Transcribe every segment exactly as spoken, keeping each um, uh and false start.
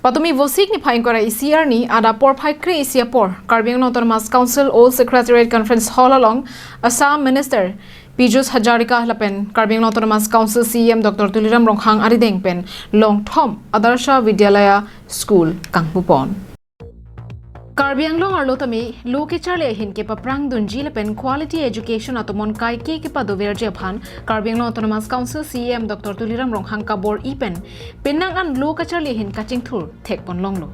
Patumi Vosik niphai ingkoi ra isi arni adap porphai kre-isi apor Karbi Anglong Autonomous Council Old Secretariat Conference Hall along Assam Minister Piyush Hazarika lapen Karbi Anglong Autonomous Council C E M Doctor Tuliram Ronghang arideng pen longthom Adarsha Vidyalaya School kangpupon. Karbi Anglong arlo tame lo kacharli ahin kepaprang dunji lapen quality education atomon kaike kepadoverji aphan Karbi Anglong Autonomous Council C E M Doctor Tuliram Ronghang kabor-i pen penang an lo kacharli ahin kachingthur thekpon longlo.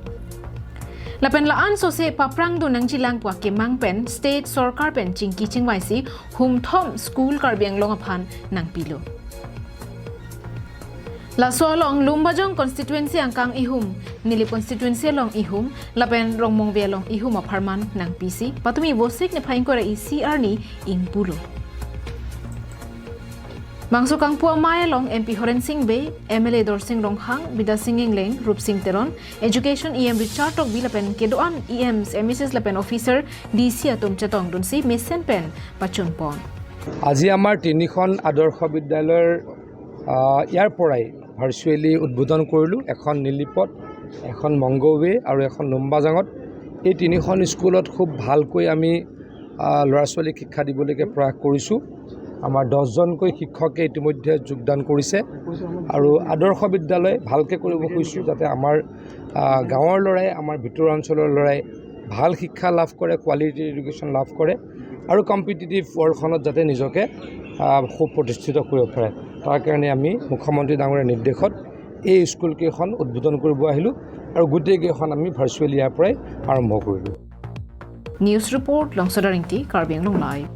Lapen la-an sose paprang dun nangjilang pu akemang pen state sorkar pen chingki chingvaisi humthom school Karbi Anglong aphan nangpilo. Laso along Lumbajong constituency angkang ihum, Nilip constituency along ihum, lapen Rongmongve along ihum apharman nangpisi patumi Vosik niphai ingkoi ra isi arni ingpulo. Bangso kangpu amei along M P Horen Sing Bey, M L A Dorsing Ronghang, Bidya Sing Engleng, Rup Sing Teron, Education E M Richard Tokbi lapen kedo-an E Ms, M E Cs lapen officer D C atum chetongdunsi mesen pen pachunpon. আজি আমাৰ তিনিখন আদৰ্শ বিদ্যালয়ৰ, আহ, ইয়াৰ পৰাই ভাৰ্চুৱেলি উদ্বোধন কৰিলোঁ। এখন নিলিপত, এখন মংগোৱে আৰু এখন লুম্বাজাঙত। এই তিনিখন স্কুলত খুব ভালকৈ আমি, আহ, ল'ৰা ছোৱালীক শিক্ষা দিবলৈকে প্ৰয়াস কৰিছোঁ। আমাৰ দহজনকৈ শিক্ষকে ইতিমধ্যে যোগদান কৰিছে আৰু আদৰ্শ বিদ্যালয় ভালকৈ কৰিব খুজিছোঁ, যাতে আমাৰ, আহ, গাঁৱৰ ল'ৰাই, আমাৰ ভিতৰুৱা অঞ্চলৰ ল'ৰাই ভাল শিক্ষা লাভ কৰে, কোৱালিটি এডুকেশ্যন লাভ কৰে আৰু কম্পিটিটিভ ৱৰ্ল্ডখনত যাতে নিজকে, আহ, সুপ্ৰতিষ্ঠিত কৰিব পাৰে। তাৰ কাৰণে আমি মুখ্যমন্ত্ৰী ডাঙৰীয়াৰ নিৰ্দেশত এই স্কুলকেইখন উদ্বোধন কৰিব আহিলোঁ আৰু গোটেইকেইখন আমি ভাৰ্চুৱেলি ইয়াৰ পৰাই আৰম্ভ কৰিলোঁ। News report, Longsoda Ringti, Karbi Anglong Live.